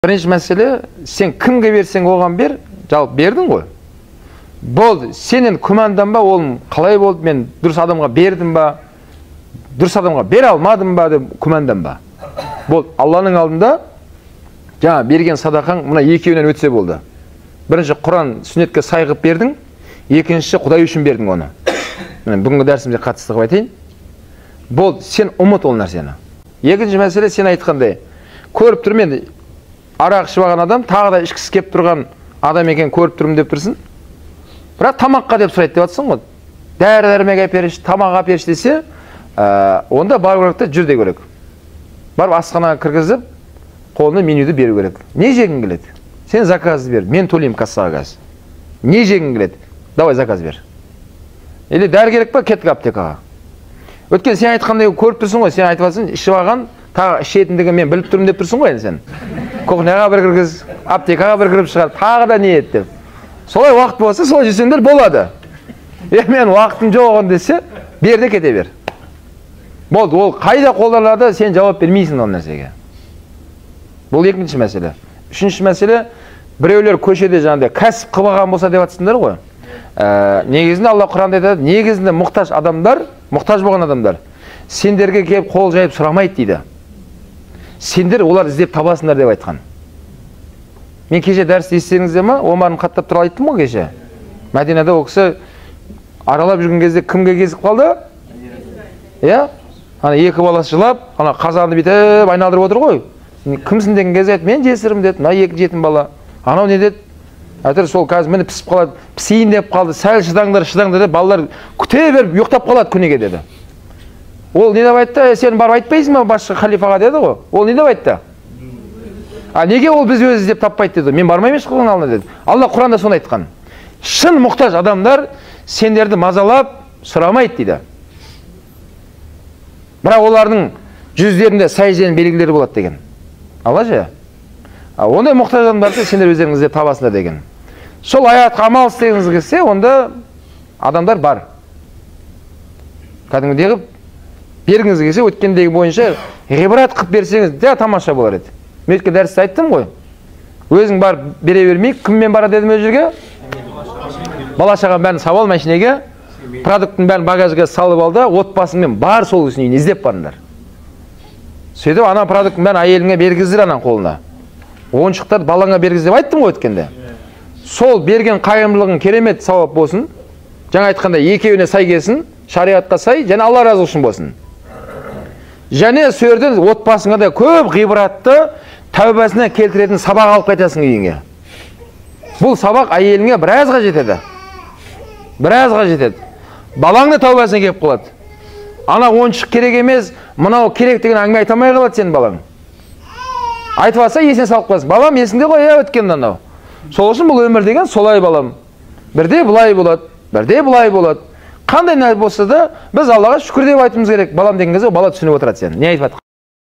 Бірінші мәселе, сен кімге берсең оған бер, жалпы бердің ғой. Болды, сенен күмәнданба, ол қалай болды, мен дұрыс адамға бердім ба, дұрыс адамға бере алмадым ба деп күмәнданба. Болды, Алланың алдында жаңа берген садақаң мына екеуінен өтсе болды. Бірінші, Құран сүннетке сай қылып бердің, екінші, Құдай үшін бердің оны. Міне, бүгінгі дәрісімізге қатысты қылып айтайын. Болды, сен ұмыт ол нәрсені. Екінші мәселе, сен айтқандай, көріп тұрмын енді, арақ ішіп алған адам, тағы да ішкісі келіп тұрған адам екен, көріп тұрмын деп тұрсың. Бірақ тамаққа деп сұрайды деп жатсың ғой. Дәрі-дәрмек әперші, тамақ әперші десе, онда бару керек те, жүр деу керек. Барып асханаға кіргізіп, қолына менюді беру керек. Не жегің келеді? Сен заказ бер, мен төлеймін кассаға қазір. Не жегің келеді? Давай заказ бер. Или дәрі керек па, кеттік аптекаға. Өткен сен айтқандай көріп тұрсың ғой, сен айтып жатсың, ішіп алған, тағы ішетіндігін мен біліп тұрмын деп тұрсың ғой енді сен. Кухняға бір кіргіз, аптекаға бір кіріп шығар, тағы да не ет деп. Солай уақыт болса, солай жүрсеңдер болады. Мен уақытым жоқ оған десе, бер де кете бер. Болды, ол қайда қолданады, сен жауап бермейсің ол нәрсеге. Бұл екінші мәселе. Үшінші мәселе, біреулер көшеде жаңағыдай кәсіп қылып алған болса деп жатсыңдар ғой. Негізінде Алла Құранда айтады, негізінде мұқтаж адамдар, мұқтаж болған адамдар сендерге келіп қол жайып сұрамайды дейді. Сендер олар іздеп табасыңдар деп айтқан. Мен кеше дәрісті естідіңіздер ма? Омарын Хаттаб туралы айттым ғой кеше. Мәдинада ол кісі аралап жүрген кезде кімге кезігіп қалды? Иә? Ана екі баласы жылап, ана қазанды бүйтіп айналдырып отыр ғой. Кімсің деген кезде айтты, мен жесірім деді, мына екі жетім бала. Анау не деді? Әйтеуір сол қазір міне пісіп қалады, пісейін деп қалды, сәл шыдаңдар, шыдаңдар деп балалар күте беріп ұйықтап қалады күніге деді. Ол не деп айтты? Сен барып айтпайсың ба басшы халифаға деді ғой. Ол не деп айтты? А неге ол біз өзі іздеп таппайды деді. Мен бармаймын ешқайсының алдына деді. Алла Құранда соны айтқан. Шын мұқтаж адамдар сендерді мазалап сұрамайды дейді. Бірақ олардың жүздерінде сәжденің белгілері болады деген. Алла ше? Ондай мұқтаж адамдарды сендер өздеріңіз іздеп табасыңдар деген. Сол аятқа амал істегіңіз келсе, онда адамдар бар. Кәдімгідей қылып бергіңіз келсе, өткендегі бойынша ғибрат қылып берсеңіз, де тамаша болар еді. Мен өткен дәрісте айттым ғой. Өзің барып бере бермей, кіммен барады дедім ол жерге? Бала шағаның бәрін сабал машинеге, продукттың бәрін багажға салып ал да, отбасыңмен бар сол кісінің үйіне іздеп барыңдар. Сөйтіп ана продукттың бәрін әйеліңе бергіздір ананың қолына. Ойыншықтарды балаңа бергіз деп айттым ғой өткенде. Сол берген қайырымдылығың керемет сауап болсын. Жаңа айтқандай екеуіне сай келсін, шариғатқа сай, және Алла разы үшін болсын. Және сол жерден отбасыңа да көп ғибратты тәубасына келтіретін сабақ алып қайтасың үйіңе. Бұл сабақ әйеліңе біразға жетеді. Біразға жетеді. Балаң да тәубасына келіп қалады. Ана ойыншық керек емес, мынау керек деген әңгіме айта алмай қалады сенің балаң. Айтып алса есіне салып қоясың. Балам есіңде ғой, иә, өткенде анау. Сол үшін бұл өмір деген солай балам. Бірде былай болады, бірде былай болады. Қандай нәрсе болса да біз Аллаға шүкір деп айтуымыз керек. Балам деген кезде бала түсініп отырады сені. Не айтып жатқанын.